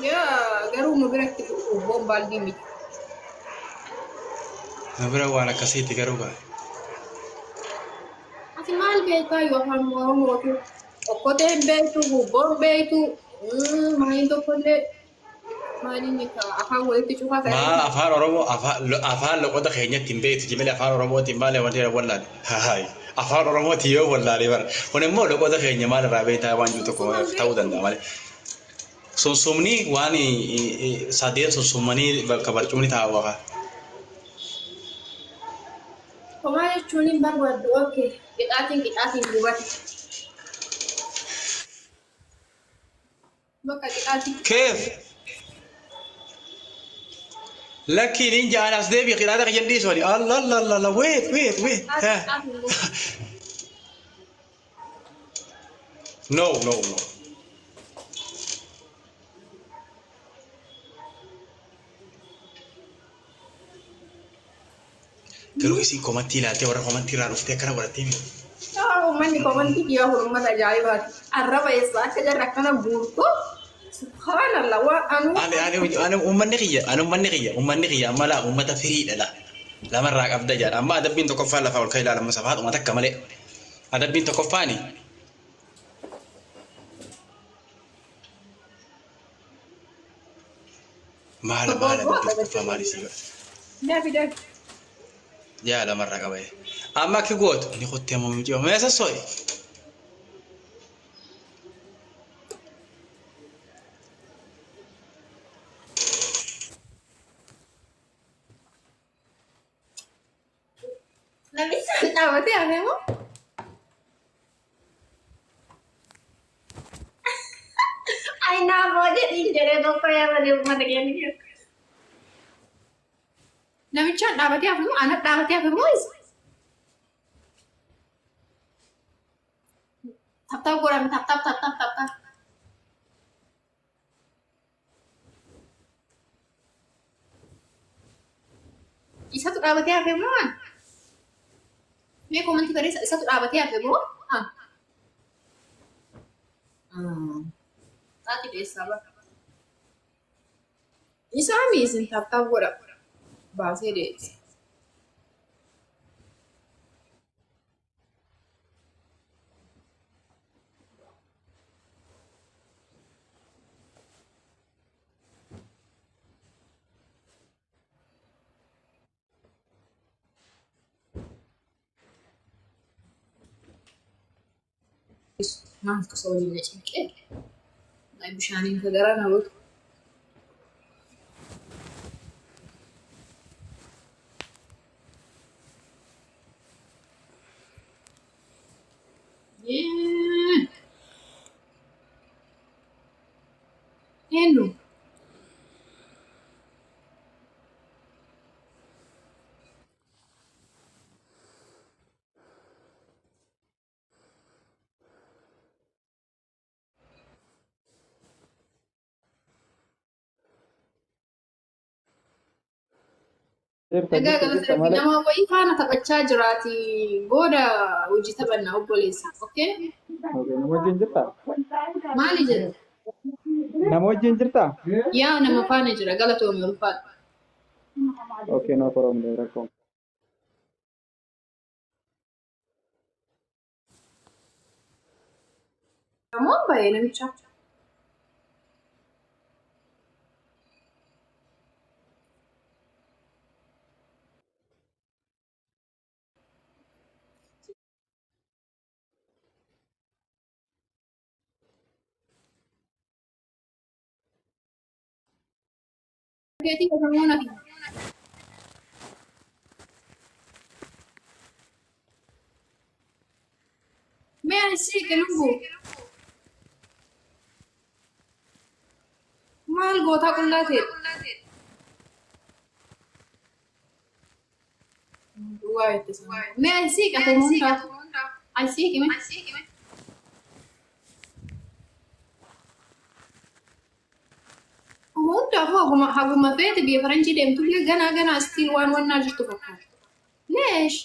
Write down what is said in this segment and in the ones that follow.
Yaa garuu nu biratti huubboon baaldii miti. Nu bira waan akkasiiti garuu gaa. Ati maal beektaa yoo afaan Oromootu okkotee hin beektu, huubboo hin beektu, maaliin tokkollee maaliin afaan walitti cufaa ta'e. Maa afaan Oromoo afaan loqoda keenyatti hin beektu jimele afaan Oromootiin maal wanti wallaale. Haay afaan Oromootiin yoo wallaale bara. Kun immoo loqoda keenya maal irraa beektaa waan jiru tokko Sunsuma hin ta'uu danda'a beektu. malee. Sunsumni waan sadeen sunsumanii bakka barcumni taa'u akka. Homaa jechuun hin barbaaddu. Okay. Qixaatiin qixaatiin gubate. Bakka qixaatiin. Keef lakkii niin ja'an as deebi'i qixaaxa kiyyan dhiisu ani. Allah Allah Allah wait wait wait. Qixaatiin qixaatiin gubate. No no no. Garuu isiin komantii ilaaltee warra komantii irraa dhuftee akkana godhattee miti. Yaa uummanni komantii kiyyaa kun uummata ajaa'ibaati. Arraba eessaa akka jarri akkana guurtu. Subhaanallah waan anuu. Ani ani ani uummanni kiyya ani uummanni kiyya uummanni kiyya amma laa uummata firiidha laa lamarraa qabda jedha amma adabbiin tokkoffaan lafaa ol ka'e ilaalamu safaadhuma takka malee adabbiin tokkoffaani maala maala adabbiin tokkoffaa maali sii godha Dafi dafi. yaa lamarraa qaba amma akki gootu ni kottee amma mucaa mee sosso'i Namicha dhaabatee hafe moo? Ay naafoo jedhiin jedhee tokko yaabanii uummata keenya keessa. Namichaan dhaabatee hafe moo? Ana dhaabatee hafe moo isa? Tap tap godhame tap tap tap tap tap tap. Isatu dhaabatee hafe moo an? Mee komantii barreessa isatu dhaabatee hafe moo an? Xaaxi dheessaa bara. Isaa mi isin tap tap godha baasee deebisa. Maaltu isa waliin na cinqee? Bishaaniin ka garaa na godhu. Eenyu? Jirta Egaa jirta galata jirta rabbi malee. nama wayii faana taphachaa jiraati. Booda hojii taphanna obboleessa. Okay? Okay, nama wajjin jirta? Maali jedhu? Nama wajjin jirta? Yaa nama faana jira galatoomi ulfaadha. Okay, no problem, rakkoo. Namoon baay'ee namicha. Keetii namoon ati. Mee ani siqe lubbu. Maal gootaa qullaa ta'e? Duwwaa itti sana. Mee ani siqe ati hundaa. Ani siqe mee. Hundaafuu haguma haguma feete biyya faranjii deemtullee ganaa ganaa still waan wannaa jirtu fakkaata. Leesh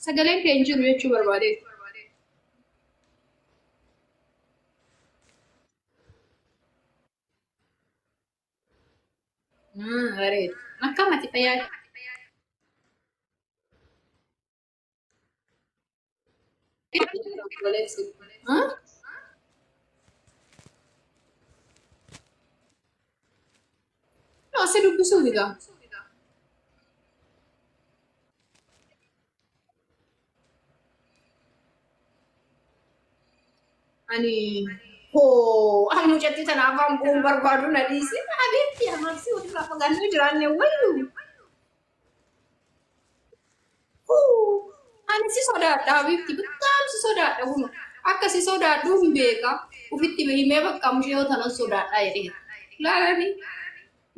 sagaleen kee hin jiru jechuu barbaadeeti. Bareeda. Akkamati fayyaa. No, si dubbisuu dida. Ani hoo ani mucattii tana afaan bu'uun barbaadu na dhiisi. Habiibti amarsii ofirraa fagaannee jiraanne wayyu. Huu ani si sodaadha habiibti bitaam si sodaadha kun akka si sodaadhu hin beeka. Ufitti himee bakka mucayyoo tanan sodaadha jedhee. Laalani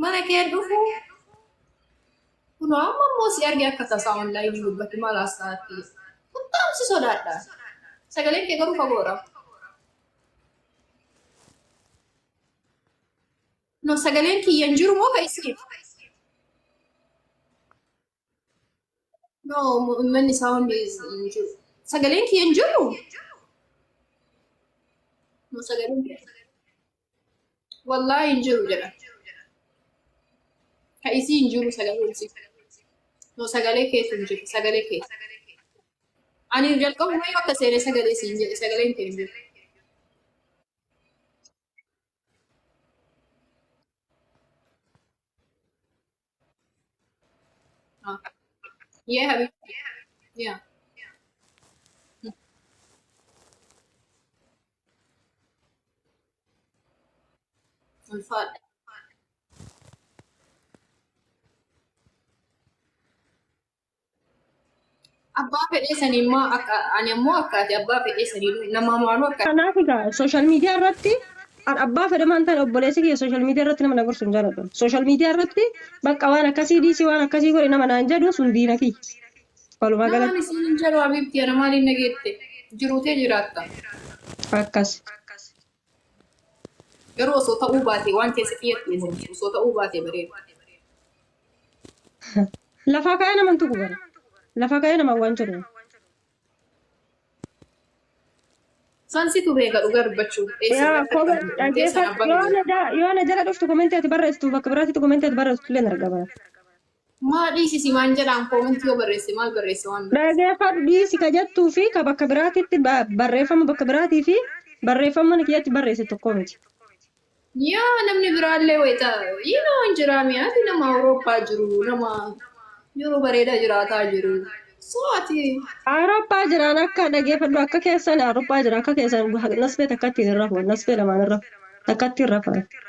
mana kee dhufu kun amma immoo si arge akka tasaa onlaayinii dubbatti maal haasa'aatti. Bitaam si sodaadha. Sagaleen kee garuu fagoodha. No, sagaleen kiyya hin jiru moo ka isiiti? No, manni isaa hundi hin jiru. Sagaleen kiyya hin jiru? No, sagaleen kiyya. Wallaahi hin jiru jedha. Ka isii hin jiru sagaleen isii. No, sagalee keetu hin jiru. Sagalee keetu. Ani jalqabuma yoo akka seenee sagalee siin jedhe sagaleen kee hin jiru. Ah. Yeah, Habibti. Yeah. Ulfaadha. Abbaa fedhee sanii immoo akka ani ammoo akka ati abbaa fedhee sanii nama amaanuu akka Kanaaf egaa social media irratti an abbaa fedhe maan ta'e obboleessi kiyya social media irratti nama na gorsu hin jaaladhu. Social media irratti bakka waan akkasii dhiisi waan akkasii godhi nama naan jedhu sun diina kiyya. Walumaa Nama galatti ani siin hin jedhu habiibti ana maaliin nageette jiruutee jiraatta. Akkas. Garuu osoo ta'uu baate waan keessa kiyyatti uumamtu osoo ta'uu baate bareeda. Lafaa ka'ee nama hin tuqu bara. Lafaa ka'ee nama waan jedhu. San situ beeka dhugaa dubbachuu. Eessa Yaa biratti akka kobe uumamtee san dhaggeeffadhu abbaa yoo beeka. na yoo na jala dhuftu komentii ati barreessitu bakka biraatti komentii ati barreessitu illee arga bara. Maa dhiisisi maan jedhaan koomentii yoo barreesse maal barreesse waan barreesse. Dhaggeeffadhu dhiisi ka jettuu fi ka bakka biraatitti barreeffama bakka biraatii fi barreeffama mana kiyyatti barreesse tokko miti. Yaa namni biraallee wayita yinoo hin jiraa mi'aati nama Awurooppaa jiru nama yeroo bareedaa jiraataa jiru. So ati Awurooppaa jiraan akka dhaggeeffadhu akka keessan Awurooppaa jira akka keessan nasbee takkatti hin rafu nasbee lamaan hin rafu takkatti hin rafu. Takkatti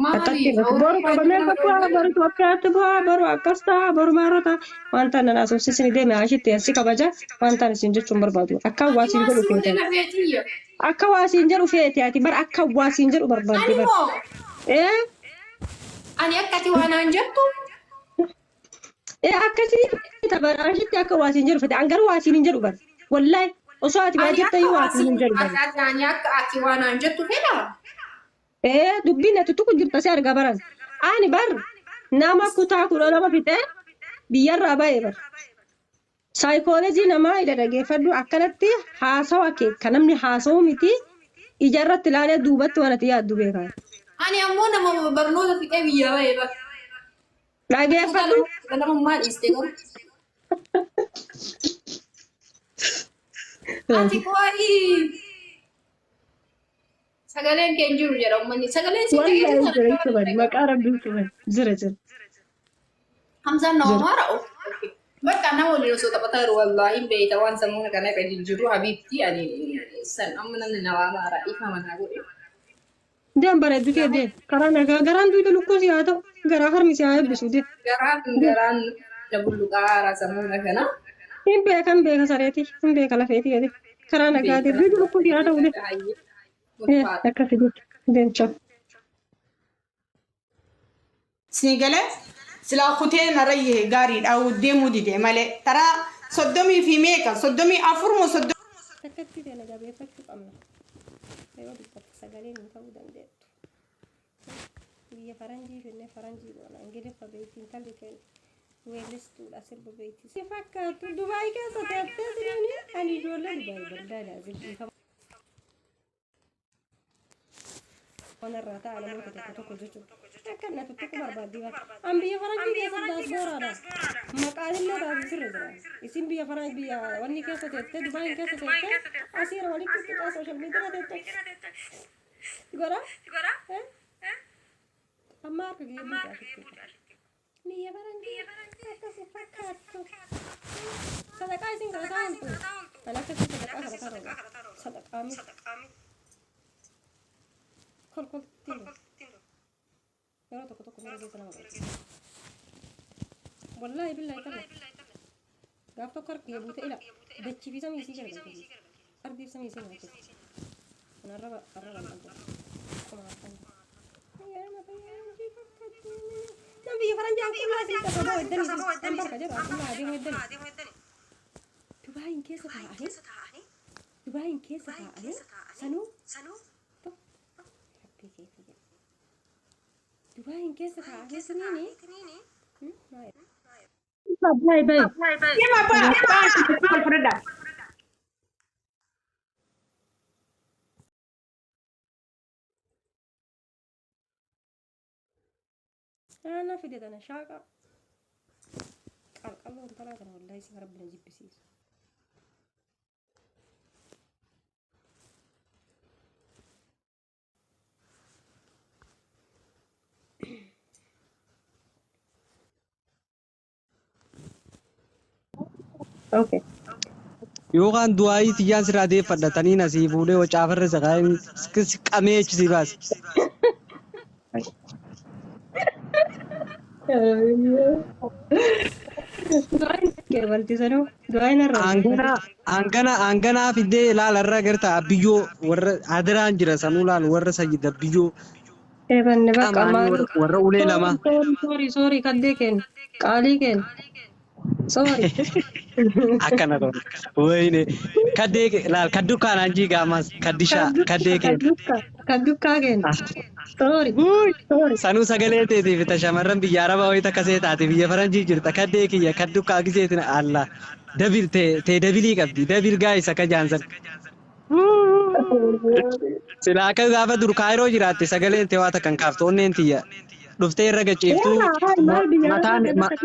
maali hin rafu. Boru Awurooppaa qabamee nama akka bu'aa boru Itoophiyaatti bu'aa boru akkas ta'a boru maarra ta'a wanta nan asoosisni deeme ashitti si kabaja wanta isin jechuun barbaadu akka Ati waa siin waa godhu si godhe feete. lafee tiyya. Akka waa siin jedhu feete ati bar akka waa siin jedhu barbaadde Ani bar. moo Ee ani akka ati waa naan jettu ee akkasii bara ashitti akka waa siin jedhu feete an garuu waa siin hin jedhu bar. Wallahi osoo ati waa ani jette akka iyyuu waa waa siin hin siin jedhu bar. ati ani akka ati waa naan jettu fedha. Ee dubbiin ati tuqu jirta si argaa baran. Ani bar nama kutaa 12 fixee biyyarraa ba'e bar. Saayikoolojii namaa ila dhageeffadhu akkanatti haasawa kee kan namni haasa'u miti ijarratti ilaalee duubatti waan ati yaaddu beeka. Ani ammoo nama barnoota fixee biyyaa ba'e bar. Kutaa Dhageeffadhu. lamummaa dhiiste garuu. Ati qo'ii sagaleen kee hin jiru jedha uummanni. Sagaleen si Wallahi dhageessisan jira akka jechuun barbaade. maqaa rabbiin tuban jira jira Hamzaan nama jira. maara of. Bakka nama waliin osoo taphataa jiru wallaahi hin beekta waan sammuu kana irra jijjiiru habiibti ani san amma namni nama maara ifa manaa godhe. Deem bareeddu tee deem karaa nagaa garaan duyda lukkuu si haa ta'u garaa harmi si haa eebbisu deem. Garaan garaan na bulluqaa haaraa sammuu kana. Hin beeka hin beeka sareeti hin beeka lafeeti gadi karaa nagaa deem duyda lukkuu si haa ta'u deem. Hayyee. Akkasi jechuudha deem chao. Sii galee silaa kutee narra yee gaariidha deemuu dide malee taraa 30 fi meeqa 34 moo 30. Takkatti teena jabeeffachuu qabna. Yoo dubbatte sagaleen hin ta'uu dandeettu. Biyya faranjii finnee faranjii goona. Ingiliffa beekti intalli keenya. Weellistuudha sirba beekti. Si fakkaattu Dubaay keessa teettee siniini ani ijoollee Dubaay barbaada. Dhiifama. Kanarraa ta'a namoota tokko tokko jechuudha. Akka na tuttuqu barbaaddi bara. An biyya faranjii keessa daasbooraadha. Maqaan illee taasisu sirra jira. Isin biyya faranjii biyya wanni keessa teettee Dubaayin keessa teettee asiira walitti tuttuqaa sooshaal miidiyaa teettee. Godha? Amma harka kiyya buuti asitti. Biyya faranjii akkasi fakkaattu. Sadaqaa isin kadhataa ooltu. Kan akkasii sadaqaa kadhataa oolu. Sadaqaa miti. Kolkoltiin. Yeroo tokko tokko miira keessa nama galcha. Wallaahi billaahi tala. Gaaf tokko harka kiyya buute ila dachii fi samii isii garagalchiti. Ardii fi samii isii nyaachiti. Kun arraba arraba hin qabdu. Akkuma harkaan. Nam biyya faranjii an qullaa isin tasaboo heddanii an barka jedhu an qullaa adeemu heddanii. Dubaayin keessa taa'anii Dubaayin keessa taa'anii sanuu Rabbii keessa jedhu. Dubaayin keessa taa'anii siniini maal? Baay baay. Deema abbaa abbaa wal fudhadhaa. Ana fide tana shaaqa. Qalqalloo intalaa tana wallaahi isin rabbi na jibbisiisu. Okay. Yookaan du'aayii tiyyaan sirraa deeffadha taniin asii fuudhee wacaafarra saqaa'in qamee achi si baase. Du'aayin du'aayin irraa Hangana hangana hanganaa fiddee ilaala irra garta abbiyyoo warra adiraan jira sanuu laal warra sayyid abbiyyoo Eebanne bakka qamaanii maali? warra ulee lama. Sorry, sorry, sorry, kaddee keenya. Qaalii keenya. Sorry. Akkana ta'u. Wayne kaddee laal kadduu kaanaan jiigaa ammas kaddishaa kaddee keenya. Kaddukkaa keenya. Sorry. Sorry. Sanuu sagalee teetiif ta shamarran biyya arabaa wayita akkasee taate biyya faranjii jirta kaddee kiyya kaddukkaa giseetin alla dabil tee dabilii qabdi dabil gaayis akka jaansan. Sila akka gaafa dur kaayiroo jiraatte sagaleen tee waa takkan kaaftu onneen tiyya dhuftee irra gacheeftuu Maal biyya mataan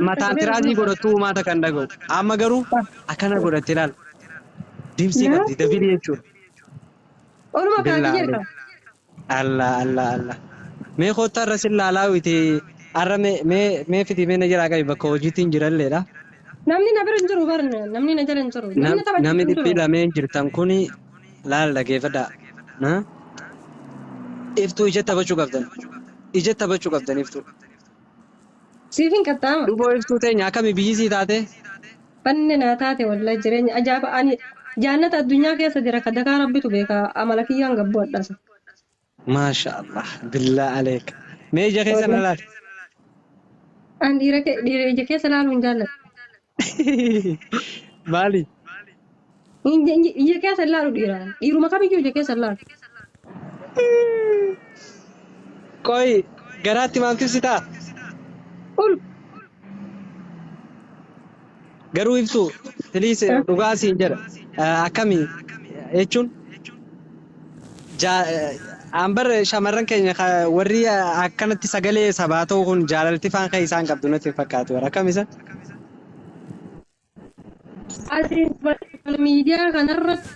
mataan tiraazii godhattuu uumaa takkan dhaga'u. Amma garuu akkana godhatte ilaal. Dimsii qabdi dabilii jechuudha. Oluma kaati Billaa jirta. Allah Allah Allah. Mee kottaa irra sin laalaa witi arra mee mee mee fiti mee na jiraa qabi bakka hojiitiin jiralleedha. Namni na bira hin jiru barne namni na jala hin jiru. Namni taphachiisu Namni hin dhibbi jiru. lameen jirtan kuni laal dhageeffadhaa. Na? Iftuu ija taphachuu qabdan. Ija taphachuu qabdan iftuu. Siif hin qaxxaama. Dhuboo iftuu teenya akkami biyyi sii taate? Banne naa taate wallahi jireenya ajaa'iba ani jaannata addunyaa keessa jira ka dakaa rabbitu beeka amala kiyyaan gabboo adhasa. Maasha Allah. Billaa aleek. Mee ija keessa na laal. An dhiira dhiira ija keessa laaluu hin jaalladhu. Maali? Ija keessa hin laalu dhiira. Dhiiruma kamiyyuu ija keessa hin laalu. Qoy garaatti maal tibsitaa? Ul. Garuu ibsu tiliis dhugaa siin jedha. Akkami jechuun ambar shamarran keenya warri akkanatti sagalee sabaa ta'u kun jaalalti faan kan isaan qabdu natti hin fakkaatu. Akkam isa? Ati miidiyaa kanarratti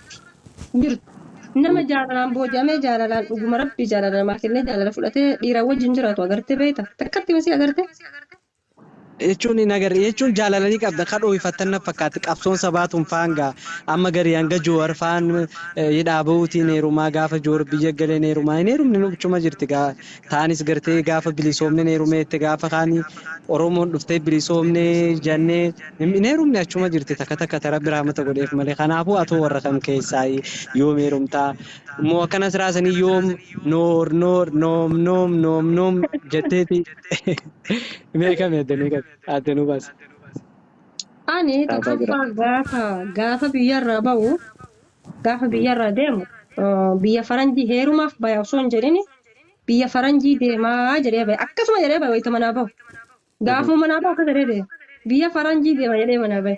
jirtu nama jaalalaan booji'amee jaalalaan dhuguma rabbi jaalala namaa kennee jaalala fudhatee dhiira wajjin jiraatu agartee beekta. Takkatti misii agartee? Jechuun hin agarre jechuun jaalalanii qabda kan dho'ifattan na fakkaatti qabsoon sabaatuun faangaa amma garii hanga joowar faan hidhaa bahuutiin heerumaa gaafa joowar biyya galeen heerumaa hin heerumne nuchuma jirti gaa taanis gartee gaafa bilisoomne heerumeette gaafa kaanii Oromoon dhuftee bilisoomne jennee hin heerumne achuma jirti takka takka tara biraa mata godheef malee kanaafuu atoo warra kam keessaa yoom heerumtaa immoo akkanas raasanii yoom noor noor noom noom noom noom jetteeti meeqa meeddanii qabi addanuu baase. Ani Taataa jira. tokkoffaa gaafa gaafa biyyarraa bahu gaafa biyyarraa deemu biyya faranjii heerumaaf baya osoo hin jedhini biyya faranjii deemaa jedhee bahe akkasuma jedhee bahe wayita manaa bahu. Gaafuma manaa bahu akkas jedhee deema. Biyya faranjii deema jedhee manaa bahe.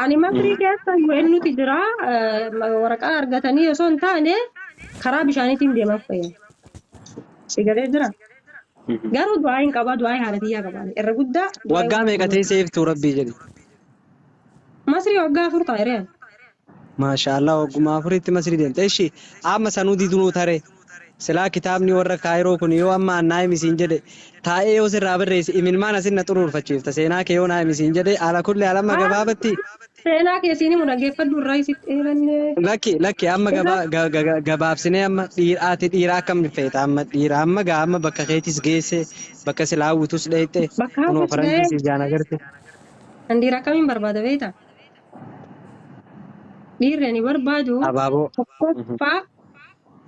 Ani Masrii keessa UN nuti jira waraqaa argatanii osoo hin taane karaa bishaaniitiin deemaaf fayyada. Si galee jira. Garuu du'aa hin qabaa du'aa haadha tiyyaa qabaa. Irra guddaa du'aa Waggaa meeqa teessee iftuu rabbii jedhi. Masrii waggaa 4 taa'e. Maashaallah wagguma afuritti Masrii deemte. Ishi amma sanuu didunuu tare. Silaa kitaabni warra Kaayiroo kun yoo amma annaa himi siin jedhe taa'ee yoo sirraa barreesse imilmaan asin na xuruurfachiifta. Seenaa kee yoo naa himi siin jedhe ala kulli alamma gabaabatti. Seenaa keessin himu dhaggeeffadhu irraa isitti eelanne. Lakki lakki amma gabaabsinee amma dhiiraati dhiira akkam feeta amma dhiira amma gaa amma bakka keetis geesse bakka silaa hawwitus dheeyxe Bakka kunoo hawwitus faranjiis ga'ee. ijaan agarte. Kan dhiira akkamiin barbaada beektaa? Dhiirri ani barbaadu Abaaboo. tokkoffaa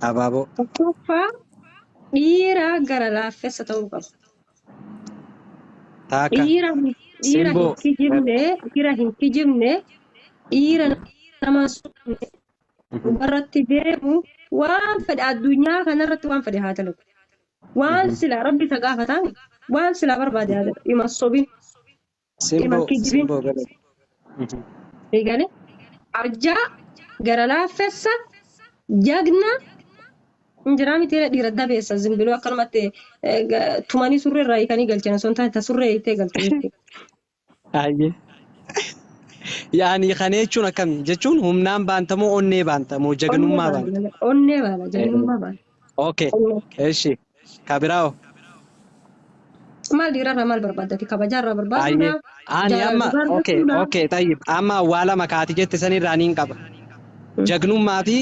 Abaaboo. tokkoffaa dhiira gara laaffessa ta'uu qaba. Taakka. Dhiira dhiira hin Simboo. kijibne, dhiira hin kijibne, dhiira nama hin sobne, dhugarratti deemu waan fedhe addunyaa kanarratti waan fedhe haa dalagu. Waan silaa rabbi isa gaafataan waan silaa barbaade haa dalagu. Ima sobin, ima Simboo. kijibin. Simboo galee. Eegale arjaa gara laaffessa jagna injiraa miti dhiira dabeessa zimbiloo akkanumatti tumanii surree irraa hiikanii galchan osoo hin taane ta surree hiiktee galte jechuudha. Ayyee. Yaani kana jechuun akkami jechuun humnaan baantamoo onnee baantamoo Onnee jagnummaa baanta. baala onnee baala jagnummaa baala. Okay. Onnee. Eshi. Kabiraa'o. Maal dhiirarraa maal barbaaddati kabajaarraa Ayyee. barbaaduudha Ani jaalala amma dhugaa okay argachuudha. okay tayyib amma waa lama kaati jette sanirraa niin qaba. Jagnummaa fi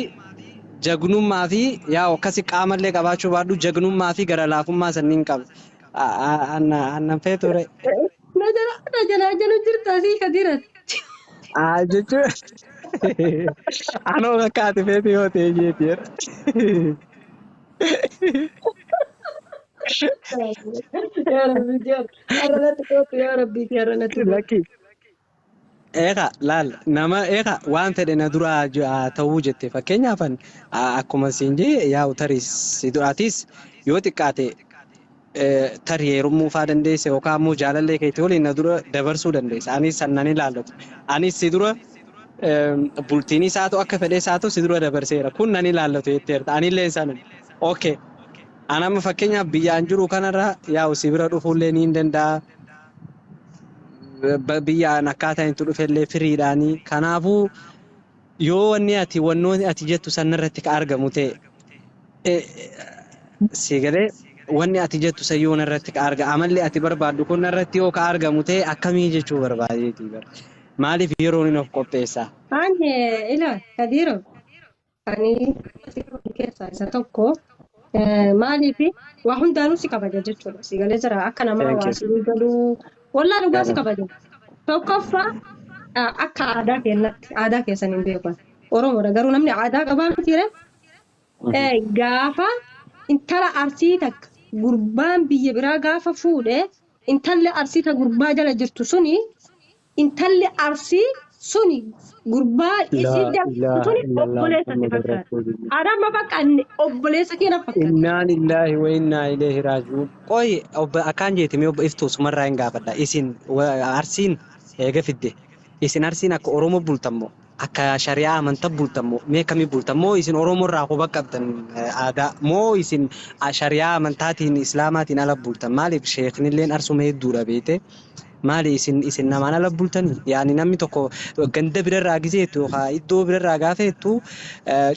jagnummaa fi yaa akkasi qaamallee qabaachuu baadhu jagnummaa fi gara laafummaa sanniin qaba. Annan feetu re. Na jala na jalaa jalu jirta asii kadiran. Aa jechuun anoo akka ati feetu yoo ta'e jeeti jedha. Yaa Rabbi yaa har'a natti kootu yaa Rabbi har'a natti kootu. Lakki. Eegaa laal nama eegaa waan fedhe na duraa ta'uu jette fakkeenyaaf akkuma siin jee yaa'u tarii si duraatis yoo xiqqaate tarii heerumuu faa dandeesse yookaan immoo jaalallee keetii waliin na dura dabarsuu dandeesse. Anis sannan ilaallatu. Anis si dura bultiin isaa ta'u akka fedhe isaa ta'u si dura dabarseera. Kun nan ilaallatu jetteerta. Anillee sanan. Okay. An amma fakkeenyaaf biyyaan jiru kanarra yaa'u si bira dhufuullee ni danda'a. Biyyaan akkaataa itti dhufellee firiidhaanii. Kanaafuu yoo wanni ati wannoonni ati jettu sanarratti ka argamu ta'e si galee wanni ati jettu san yoo narratti ka arga amalli ati barbaaddu kun narratti yoo ka argamu ta'e akkamii jechuu barbaadeetii bara. Maaliif yeroon inni of qopheessa? Ani ila Kadiiro ani keessaa isa tokko maaliif waa hundaanuu si kabaja jechuudha. Si galee jira akka namaa Thank waa you. si galuu wallaa dhugaa si kabaja. Tokkoffaa akka aadaa keenyatti aadaa keessan hin beekan. Oromoodha garuu namni aadaa qabaa miti ree. Gaafa intala arsii takka gurbaan biyya biraa gaafa fuudhe intalli arsii ta gurbaa jala jirtu suni intalli arsii suni gurbaa isii Laa jala jirtu ilaaha suni illallah obboleessa si Muhammad fakkaata. Rasuulillah. Aadaa amma bakka inni obboleessa kee na fakkaata. Innaa lillahi wa innaa ilayhi raaji'uun. Qoy obbo akkaan jeeti mee obbo iftuu sumarraa hin gaafadha. Isin arsiin eega fidde. Isin arsiin akka Oromoo bultammoo akka shari'aa amantaa bultammoo mee akkamii bultammoo isin Oromoo irraa quba qabdan aadaa moo isin shari'aa amantaatiin islaamaatiin ala bultan maaliif sheeknilleen arsuma hedduudha beekte maali isin isin namaan ala bultanii yaani namni tokko ganda birarraa giseettu yookaan iddoo birarraa gaafeettu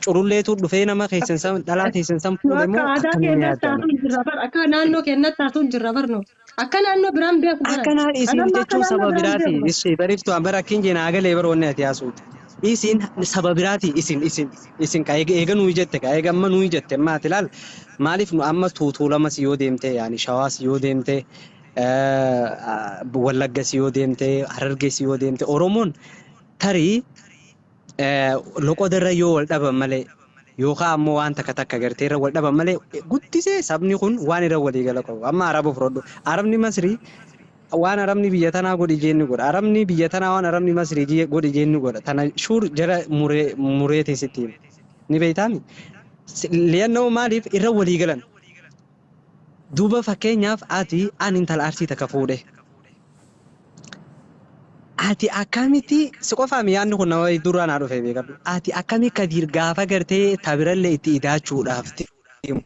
cululleetu dhufee nama keessan san dhalaa keessan san Nu fuudhe akka moo aadaa akkamiin keenyatti yaaddan? taatu jirra bar akka naannoo keenyatti taatu jirra bar nu. Akka naannoo biraan beeku baran. Akkanaan isin Anamma akka jechuun naannoo saba biraan biraati. beeku bar. Ishee bariftu an bara akkin jeen agalee bara wanni ati haasuute. Isin saba biraati isin isin isin ka eega eega nuyi jette ka eega amma nuyi jette amma ati ilaal maaliif nu amma tuulamas yoo deemte yaani shawaas yoo deemte wallaggas yoo deemte harargees yoo deemte Oromoon tarii loqodarra yoo wal dhaban malee yookaan ammoo waan takka takka gartee irra wal dhaban malee guddisee sabni kun waan irra walii gala qabu. Amma Araba fudhadhu. Arabni Masrii waan Arabni biyya tanaa godhi jeenni godha. Arabni biyya tanaa waan Arabni Masrii godhi jeenni godha. Tana shuur jala muree mureetiin sitti hima. Ni beektaami? Liyannoo maaliif irra walii galan? Duuba fakkeenyaaf ati ani intala arsii takka fuudhe. Ati akkamitti si qofaami yaadni kun nama duraan haa dhufe beekadhu. Ati akkami Kadiir gaafa gartee tabirallee itti idaachuudhaaf deemu.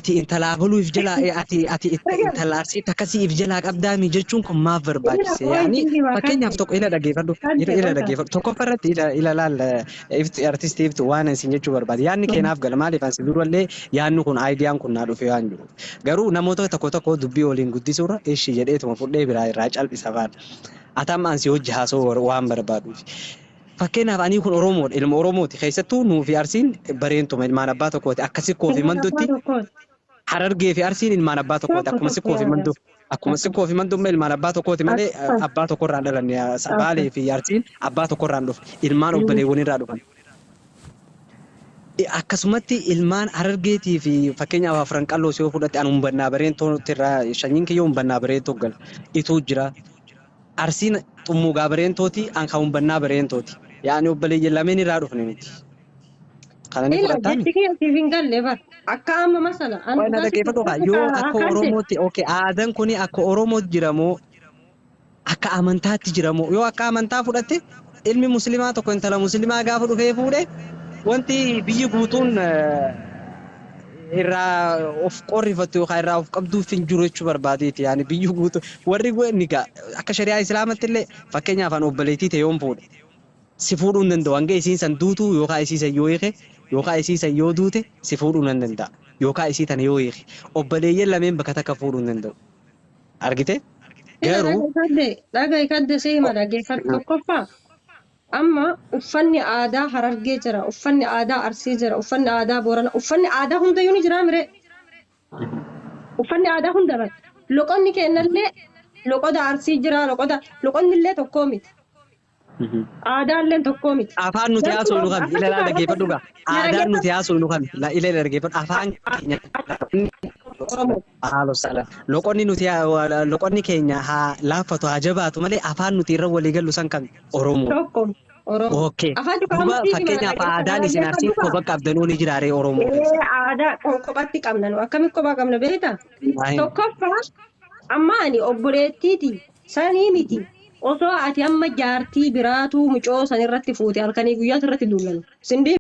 Ati intala abaluu if jalaa ati intala Arsii takkasii if jalaa qabdaami jechuun kun maaf barbaachise? Yaani fakkeenyaaf tokko ila dhaggeeffadhu ila dhaggeeffadhu tokkoffaa irratti ila ila laal iftu artistii iftu waan isin jechuu barbaade yaadni keenaaf gala maaliif ansi durallee yaadni kun aayidiyaan kun naa dhufe waan jiru garuu namoota tokko tokko dubbii waliin guddisuurra ishii jedheetuma fudhee biraa irraa calqisa faana atam ansi hojii haasoo waan barbaaduuf. Fakkeenyaaf ani kun Oromoodha ilma Oromooti keessattuu nuu fi Arsiin bareentuma ilmaan abbaa tokkooti akka sikkoo fi mandutti Harargee fi Arsiin ilmaan abbaa tokkooti akkuma sikkoo fi manduu akkuma sikkoo fi mandummaa ilmaan abbaa tokkooti malee abbaa tokkorraan dhalanne Baalee fi Arsiin abbaa tokkorraan dhufe ilmaan obboleewwan irraa dhufan. Akkasumatti ilmaan Harargeetii fi fakkeenyaaf afran qalloo yoo fudhatte ani humbannaa bareentoo irraa shanyiin kiyyoo humbannaa bareentoo gala ituu jira. Arsiin xummuugaa bareentooti an kan humbannaa bareentooti. Yaani obboleeyyan lameen irraa dhufne miti. Kana ni Ila fudhattaami? jechi kiyya siif hin galle bar. Akka amma masala. Ani Waan dhugaa sitti dhaggeeffatu kaa yoo akka akkaan ta'e. Oromootti okay aadaan kuni akka Oromootti jiramoo akka amantaatti jiramoo yoo akka amantaa fudhatte ilmi musliimaa tokko intala musliimaa gaafa dhufee fuudhe wanti biyyi guutuun irraa of qorrifattu yookaan irraa of qabduuf hin jiru jechuu barbaadeeti yaani biyyi guutuu warri ni gaa akka shari'aa islaamatti illee fakkeenyaaf an obboleettii ta'e yoon fuudhe si fuudhuu hin danda'u hanga isiin san duutu yookaan isii san yoo hiike yookaan isii san yoo duute si fuudhuu nan danda'a yookaan isii tana yoo hiike obboleeyyan lameen bakka takka fuudhuu hin danda'u argite Ila garuu dhaga'i kadde si hima dhaggeeffadhu tokkoffaa. Amma uffanni aadaa Harargee jira, uffanni aadaa Arsii jira, uffanni aadaa Booranaa, uffanni aadaa hundayyuu ni jira miree. Uffanni aadaa hunda bara. Loqonni kennallee loqoda Arsii jira, loqoda loqonni illee tokkoo miti. Aadaallee tokkoo miti. Afaan nuti Garuu haasofnu kami akkatti ila gaafata dhaggeeffadhu gaa aadaan nuti haasofnu kami ila dhaggeeffadhu afaan keenya Oromoo. haalo sala loqonni nuti loqonni keenya haa laaffatu haa jabaatu malee afaan nuti irra walii gallu san kami Oromoo. Tokko Oromoo. Okay. Afaan Duuba cuqaamutti hima fakkeenyaaf aadaan isin dhaggeeffadhu Arsii gaa. kopha qabdanuu ni jiraaree Oromoo keessa. Ee aadaa kophatti qabna nu akkamitti kophaa qabna beektaa? Tokkoffaa amma ani obboleettiiti sanii miti osoo ati amma jaartii biraatu mucoo san irratti fuute halkanii guyyaa irratti duulan. Sindii